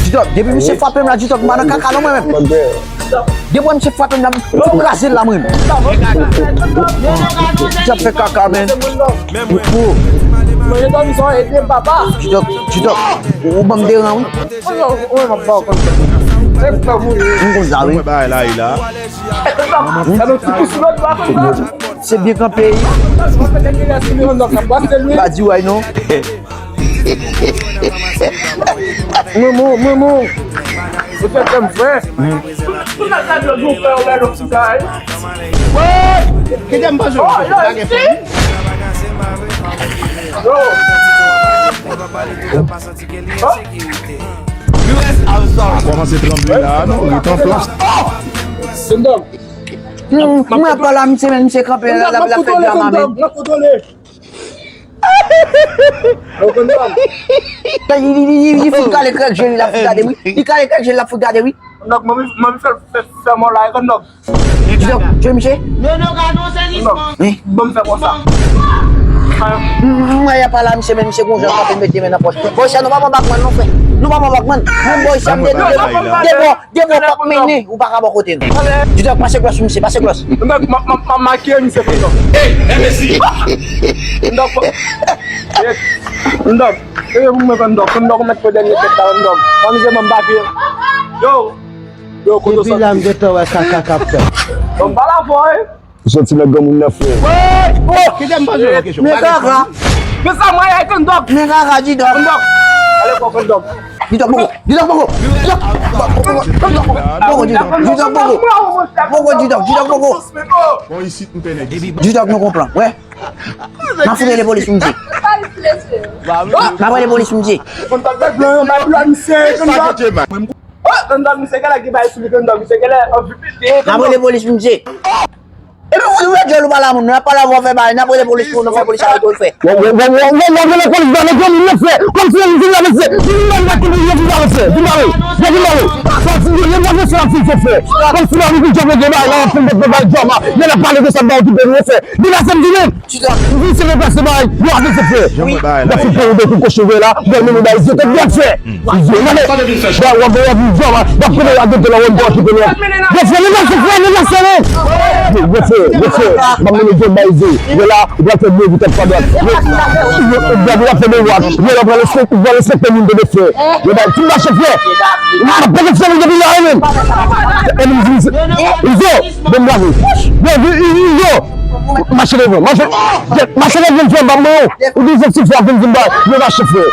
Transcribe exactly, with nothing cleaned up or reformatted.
G-Dog, depi misye frape m la, G-Dog, m pa nan kaka non mwen menm. Depi misye frape m la, m kraze l la mwen menm. G-Dog fè kaka, men. G-Dog, G-Dog, ou ban m deran wi. M konn sa wi. Se byen kanpe. Pa di way non. Mwen mou, mwen mou. Ou fè kè m fre. Kite m pase. Kòmanse tranble la, non? Ret an plas. Mwen ap pale a misye, men misye kanpe la, l ap fè dram a men. Li, li, li, li, li fout kale krèk je li, l ap fout gade wi. Li kale krèk je li, l ap fout gade wi. Donk, manmi, manmi fè, fè, fè mò la, e konn donk. G-Dog, jwe misye. Donk, bon, m fè konsa. Mwen, y ap pale a misye, men misye gon jan kanpe mete men nan pòch. Bon, sa nou pa pran Batman non, frè. Nou pa pran Batman. Mwen, boy, sa m de, de, de bò. Depi w p ap mennen, ou pa ka bò kote nou. G-Dog, pase glòs sou misye, pase glòs. Mdòg, m ap makiye misye, mdòg. Mdòg, mdòg, e pou mwen, mdòg, mdòg, ou mèt pran dènye tèt la, mdòg. Mwen, mizè, mwen, m pa fè. Yo, yo, kote w sòti? Depi la, m gentan wè kaka k ap fèt. Bon, m pa la fò, wi. Ou soti nan granmoun nan, frè. Kite m poze yon kesyon. Men kaka. Men sa mwen ye, Kandòk. Men kaka, G-Dog. Kandòk. Ale, kò, Kandòk. G-Dog poko. G-Dog poko. G-Dog poko. G-Dog poko. Poko, G-Dog. G-Dog poko. Poko, G-Dog. G-Dog poko. Bon, isit, m pè nèg isit. G-Dog, nou konprann. Wè. M ap fout rele polis pou misye. M ap rele polis pou misye. Kandòk, bèk blan, bèk blan, misye, Kandòk. Oh, Kandòk, misye genlè gen bagay sou li, Kandòk, misye genlè anvi pete, Kandòk. N ap rele polis pou misye. Epi ou, ou, ou, djòl ou pa la moun, n ap pale avè w fè bagay, n ap rele polis pou nou fè polis arete w, frè. Wè, wè, wè, w ap rele polis ba nan granmoun nan, frè. Kòmsi yo vin avè se, vin ba nan granmoun yo vin avè se, vin ba yo, yo vin ba yo. Kòmsi yo, yo vin avè se, ap fin fè, frè. Kòmsi yo vin djòb yo gen bagay la, ap fin fè bagay djòb la. Yo ap pale de sa, ba okipe nou, frè. Deplase m di menm. Vin se deplase bay, yo ap vin se fè. Wi. N ap fout pran yon de kout kochon vre la, bèl moun bay zye tèt dwat fè. Zye, gade. Ba w ap, w ap vin djòb la, n ap konnen w ap gen de la wonn dwat ki konnen. Yo fè, yo fè, yo fè, yo fè. Yo fè, yo fè. M ap mennen zye bay zye. Vre la, ou pral fè byen vit ap fadwat. Yo, yo, yo, yo ap fè de dwat. Yo la pral respekte, pral respekte moun de fè. Yo bay tout mache fè. M ap pran fè moun depi la menm. E moun di, Izo, bon bravo. Yo, Izo. Mache devan, mache, mache devan, frè, ban mwen yo. Ou di se ti frè, vin, vin ba, yo mache frè.